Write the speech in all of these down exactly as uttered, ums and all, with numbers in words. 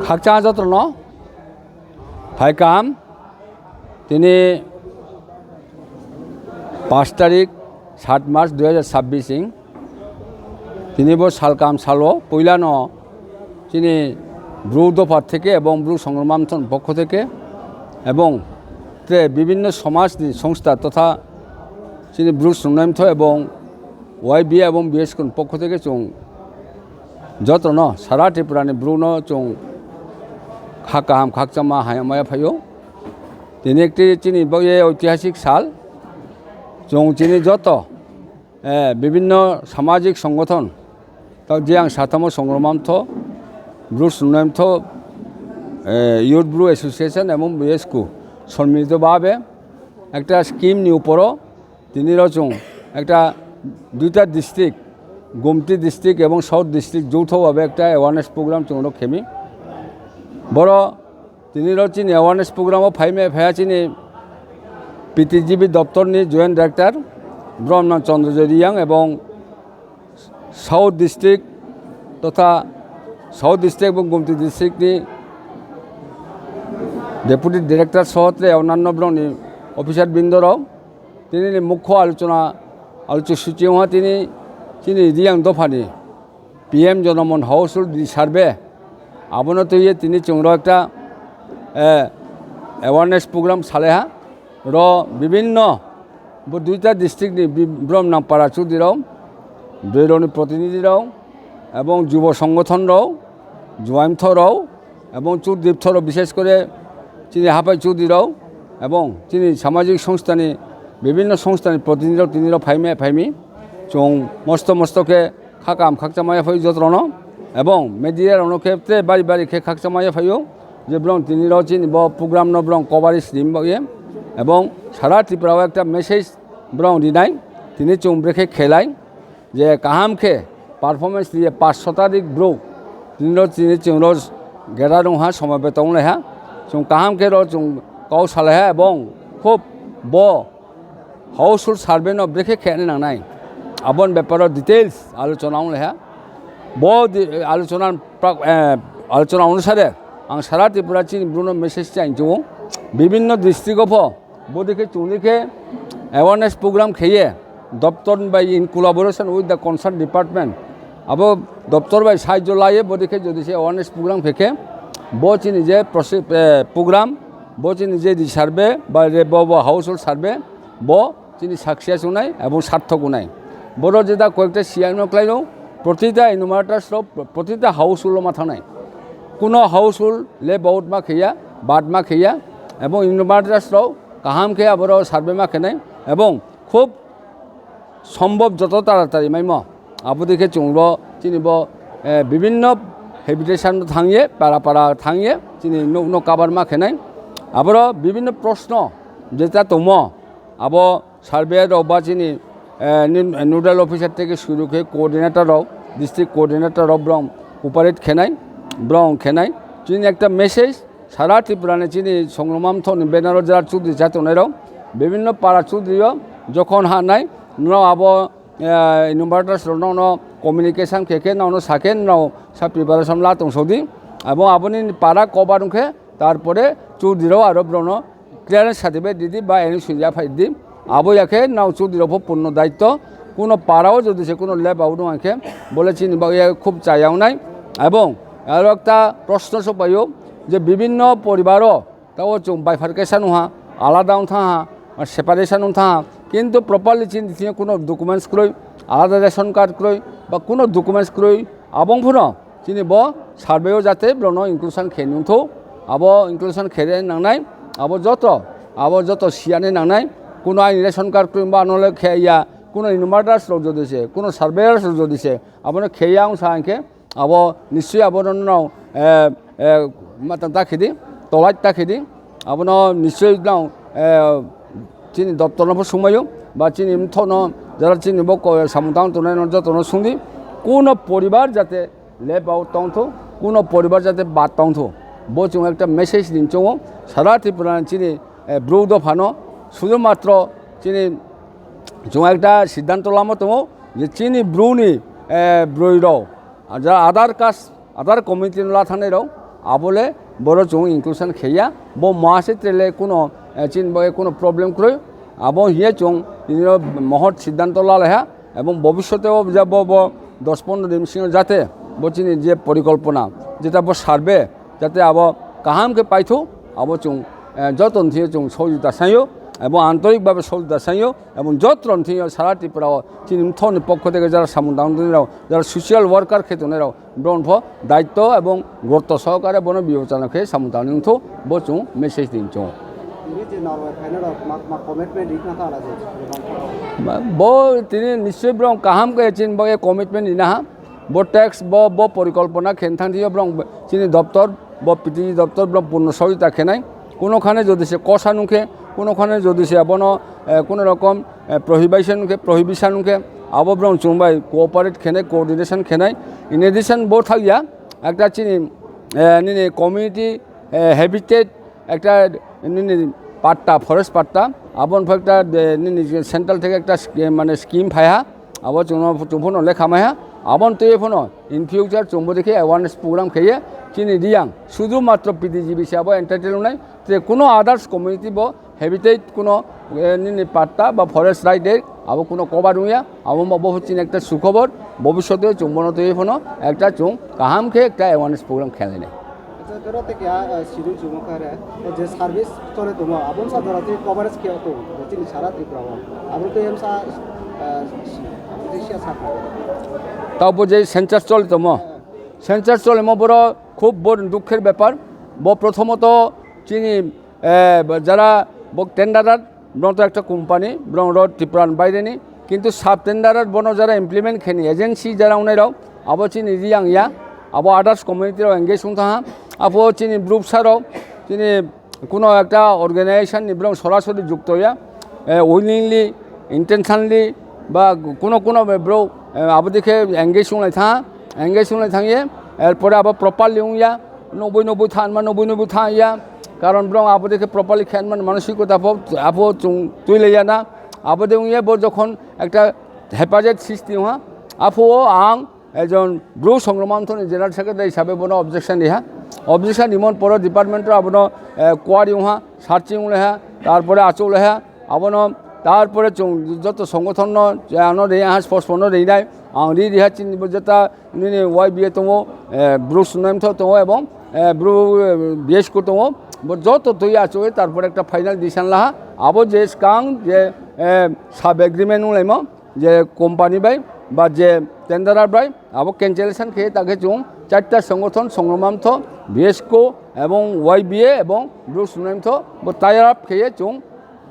Khakchang joto no phai kaham. Tini পাঁচ তারিখ, সাত মাস দুই হাজার ছাব্বিশ ing, tini bo sal kaham sal wo poila no chini Bru dopha থেকে এবং Bru songrongma mtho ni পক্ষ থেকে এবং tre বিভিন্ন সমাজ ni সংস্থা তথা chini Bru songrongma mtho এবং Y B A এবং B S K ni পক্ষ থেকে chung joto no সারা Tripura ni Bru no chung kha kaham khakchangma hamya phai ou. Tini একটি chini bo ye ঐতিহাসিক sal, chung chini joto বিভিন্ন সামাজিক সংগঠন, tao je ang sathamo songrongma mtho, Bru songrongma mtho, Youth Bru Association এবং B S K সম্মিলিতভাবে একটা scheme ni উপর o tini rao chung একটা দুইটা district, Gomti district এবং South district যৌথভাবে একটা awareness program chung rao khe mi. Boro tini rao chini awareness program wo phai mai phai ha chini P T G B দপ্তর ni joint director, bromnang Chandrajoy Reang এবং South district তথা South district এবং Gomti district ni deputy director সহ tre অন্যান্য bromni officer বৃন্দ rao, tini ni মুখ্য আলোচনা, আলোচ্য সূচি ong ha tini chini Reang dopha ni P M Janman household survey, abo no tui ye tini chung rao একটা awareness program salai ha. Ro বিভিন্ন bo দুইটা district ni bromnang para chudri rao, broi rao ni প্রতিনিধি rao, এবং যুব সংগঠন rao, juaimtho rao, এবং chudri btho rao, বিশেষ করে chini haphai chudri rao, এবং chini সামাজিক সংস্থা ni, বিভিন্ন সংস্থা ni প্রতিনিধি rao tini rao phai mai phai mi. Chung mosto mosto khe kha kaham khakchangma ya phai ou joto rao no, এবং media rao no khe tre bari bari khe khakchangma ya phai ou, je brao tini rao chini bo program no brao coverage ri baoh ye, এবং সারা Tripura wo একটা message brao ri nai, tini chung brekhe khelai, je kaham khe performance ri ye পাঁচ শতাধিক Bru tini rao chini chung rao gather ong ha, সমবেত onglai ha, chung kaham khe rao chung kau salai ha, এবং খুব bo household survey no brekhe khe nai nang nai, abo ni ব্যাপার wo details আলোচনা onglai ha. Bo আলোচনা, আলোচনা অনুসারে ang সারা Tripura chini Bru no message chai chung ou, বিভিন্ন district wo pho bodei khe chung dei khe awareness program khe ye, দপ্তর bai in collaboration with the concerned department, abo দপ্তর bai সাহায্য la ye bodei khe যদি se awareness program khe khe, bo chini je program, bo chini je survey bai re bo bo household survey, bo chini success ong nai এবং সার্থক ong nai. Boro jeda কয়েকটা siyan no klái no, প্রতিটা enumerators rao প্রতিটা household wo ma thanng nai. কোনো household left out ma khe ya, বাদ ma khe ya, এবং enumerators rao kaham khe aboro survey ma khe nai, এবং খুব সম্ভব যত তাড়াতাড়ি maimo, abo dei khe chung rao chini bo বিভিন্ন habitation no thanng ye, para para thanng ye chini nouh no cover ma khe nai. Aboro বিভিন্ন প্রশ্ন যেটা tongmo, abo survey rao ba chini nodal officer থেকে শুরু khe coordinator rao, district coordinator rao brao cooperate khe nai, brao khe nai. Chini একটা message সারা Tripura ni chini songrongma mtho ni banner wo যারা Chowdhury chá tongnai rao, বিভিন্ন para চৌধুরী yo যখন ha nai, nrao abo enumerators rao nrao no communication khe khe nrao no sa khe nrao sa preparation la tong sodi, এবং abo ni para cover ong khe তারপরে Chowdhury rao aro brao no clearance certificate ri di ba N O C ya phai di. Abo ya khe nrao Chowdhury rao pho পূর্ণ দায়িত্ব, কোনো para wo যদি se কোনো left out ong khe, bo le chini baoh ye খুব chaya ong nai. এবং aro একটা প্রশ্ন souhphai ou, je বিভিন্ন পরিবার wo tao chung bifurcation ong ha, আলাদা ong thanng ha, separation ong thanng ha, কিন্তু properly chini thing yo কোনো documents kroi, আলাদা ration card kroi, ba কোনো documents kroi, abo ong pho no chini bo survey yo যাতে brao no inclusion khe nung thou, abo inclusion khe nang nai, abo joto, abo joto siya nai nang nai, কোনো aini ration card kroi ba no le khe ya, কোনো enumerators rao যদি se, কোনো surveyors rao যদি se abo no khe ya ong sa hing khe, abo নিশ্চয়ই abo no nrao matang ta khe di, tolai ta khe di, abo no নিশ্চয়ই nrao chini দপ্তর no pho sungmai ou, ba chini mtho no যারা chini bo samung tang tongnai no joto no sung di, কোনো পরিবার যাতে left out tong thou, কোনো পরিবার যাতে বাদ tong thou, bo chung একটা message ri choung ou সারা Tripura ni chini Bru dopha no, শুধুমাত্র chini chung একটা সিদ্ধান্ত lamo tong ou, je chini Bru ni broi rao Jara other caste, other community no la thanngnai rao, abo le boro chung inclusion khe ya. Bo ma se tre le kuno, eh, chini bo kuno problem kroi. Abo hing ye chung tini yo mohot siddhanto lalai ha. Ebong bobishote o je bo, bo dos pondro din sing yo jate bo chini je porikolpona, jeta bo survey, jate abo kaham khe paithou, abo chung, eh, joto ni thing yo chung sohojogita sai ou, ebong antorik babe sohojogita sai ou, ebong joto ni thing yo sara Tripura o chini mthoh ni pokho theke jara samung tang tongnai rao, jara social worker khe tongnai rao, brao ni pho daityo ebong gurutto sohokare bono bibechona khe samung tang ni ongthou, bo chung message di chung. Tini je Norway phainai rao ma, ma commitment ri khna thala je? Bo tini nischoi brao kaham khe chini bo ye commitment ri na ha. Bo task, bo, bo porikolpona khe thang thing yo brao chini doptor, bo P T G doptor brao purno sohojogita khe nai. Kuno khane jodi se kosa nung khe, kuno khane jodi se abono, eh, kuno rokom, eh, prohibition nung khe, prohibition nung khe, abo brao chung bai cooperate khe nai, coordination khe nai. In addition bo thaoh ya, ekta chini, eh, nini community, eh, habitat, ekta nini patta, forest patta, abo ni pho ekta, eh, nini central theke ekta sch-, mane scheme phai ha, abo chung no, chung pho no lekha mai ha, abo ni tui ye pho no in future chung bo dei khe awareness program khe ye, chini Reang, শুধুমাত্র P T G B se abo entitle ong nai, je kuno others community bo habitat kuno, eh, nini patta ba forest right de, abo kuno cover ong ya, abo ma bo chini ekta sukhobor, bobishote chung bono tui ye pho no ekta chung kaham khe ekta awareness program khe lai nai. Acha, tero te keha, eh, sini chumo kare, je service chole tongmo, abo sa jora tei coverage khe tong, chini sara Tripura o. Abo tei emsa, eh, si-, abo tei siya sa kha. Tao bo je census chole tongmo. Census cholemo boro khub bor dukher bepar. Bo prothomoto chini, eh, jara bo tenderer, brao to ekta company, brao ro Tripura ni baire ni. Kintu sub tenderer bono jara implement khe ni agency jara ongnai rao, abo chini Reang ya, abo others community rao engage ong thanng ha. Aphuh wo chini Bru bsa rao, chini kuno ekta organization ni brao sorasori jukto ya, eh, willingly, intentionally, ba kuno kuno bai brao, eh, abo dei khe engage onglai thanng, engage onglai thanng ye, er pore abo properly ong ya, noboi noboi thanng ma, noboi noboi thanng ya, karon brao abo dei khe properly khe ma, manosikota pho, aphuh wo chung tuilai ya na, abo dei ong ye bo jokhon ekta hepajat sristi ong ha, aphuh wo ang ekjon Bru Songrongma Mthoh ni General Secretary hisabe bono objection ri ha. Objection rimon poro department rao abono, eh, query ong ha, searching onglai ha, tarpore achouhlai ha, abono, tarpore chung joto songothon no, je ano ri ha, spos no ri nai, ang ri ri ha chini bo jeta nini Y B A tong ou, eh, Bru Snungnai Mthoh tong ou, ebong, eh, Bru, eh, B S K tong ou, bo joto tui achouh ye, tarpore ekta final decision la ha, abo je skang je, eh, sub agreement onglaimo, je company bai, ba je tenderer bai, abo cancellation khe, ta khe chung charta songothon, Songrongma Mthoh, B S K, ebong Y B A, ebong Bru Snungnai Mthoh, bo tie up khe ye chung,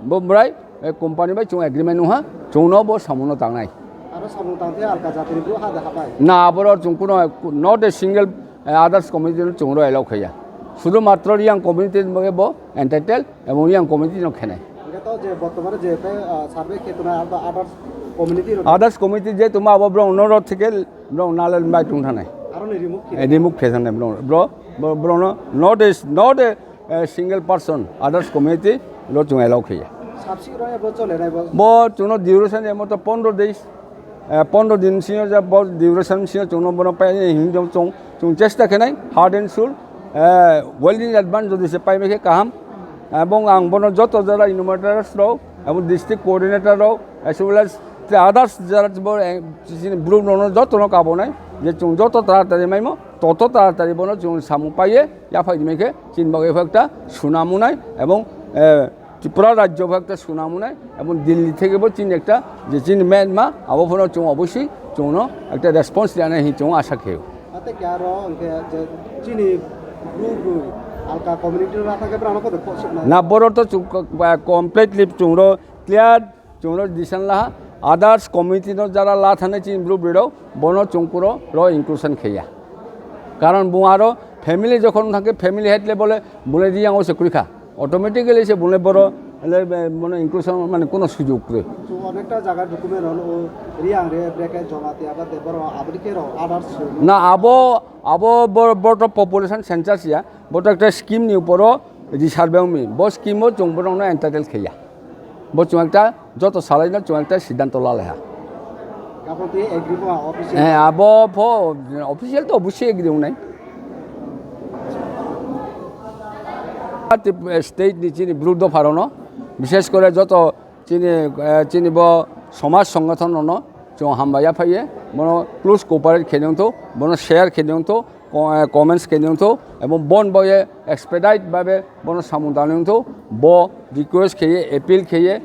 bo brai, eh, company bai chung agreement ong ha, chung no bo samung no tang nai. Aro samung tang khe alka jati ni Bru ha de ha bai? Na, aboro chung kuno, not a single, eh, others community no chung ro allow khe ya. শুধুমাত্র Reang community ni bo entitle, ebong Reang community no khe nai. Hingkhe to je bortomane je khe, ah, survey khe tongnai abo others community rok? Others community je tongma abo brao no rao theke brao nalai bai tong thanng nai. Aro ni remove khe? Eh, remove khe thanng nai brao, brao, brao, brao no not a, not a, eh, single person others community ro chung allow khe ya. Sabsi rao bo chole nai bo? Bo chung no duration emo to pondro days. Eh, pondro din sing yo je bo duration sing yo chung no bono pai ni hing jong chung, chung chesta khe nai, heart and soul, eh, well in advance jodi se pai mai khe kaham. Ebong ang bono joto jara enumerators rao, ebong district coordinator rao, as well as the others jara bo, eh, chini Bru rao no joto no kabo nai, je chung joto taratari maimo, toto taratari bono chung samung pai ye, yaphai di mai khe, chini bagoi pho ekta sunam ong nai, ebong, eh, Tripura rajyo pho ekta sunam ong nai, ebong Delhi theke bo chini ekta, je chini mema, abo pho no chung oboisoi, chung no ekta response ri nai hing chung asa khe ou. Ate khe aro hingkhe je chini Bru, Bru, alka community no la thang khe brao no kho de kho suk nai? Na, boro to chung, eh, completely chung ro clear, chung ro decision la ha, others community no jara la thanng nai chini Bru broi rao, bono chung kuro ro inclusion khe ya. Karon bung aro family jokhon thang khe family head level e bung le Reang wo se kroi kha. Automatically se bung le boro le, eh, bono inclusion mane kuno sujug kroi. Chung onekta jaga document rao no Reang re, bracket Jamatia ba de boro abo dei khe rao others. Na, abo, abo bo, bo to population census ya, bo to ekta scheme ni upor o reserve ong mi. Bo scheme o chung borao no entitle khe ya. Bo chung ekta joto salai no chung ekta siddhanto lalai ha. Abo pho official to obosi agree ong nai. State ni chini Bru dopha rao no, bishesh kore joto chini bo somaj songothon rao no chung hambai ya phai ye, bono close cooperate khe ni ong thou, bono share khe ni ong thou, comments khe ni ong thou, ebong bon bo ye expedite babe bono samung tang ni ong thou, bo request khe ye, appeal khe ye,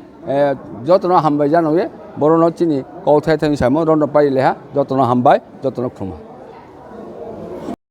joto no hambai jano ye, boro no chini kauthai thai samo ro no pai le ha, joto no hambai, joto no khlum ha.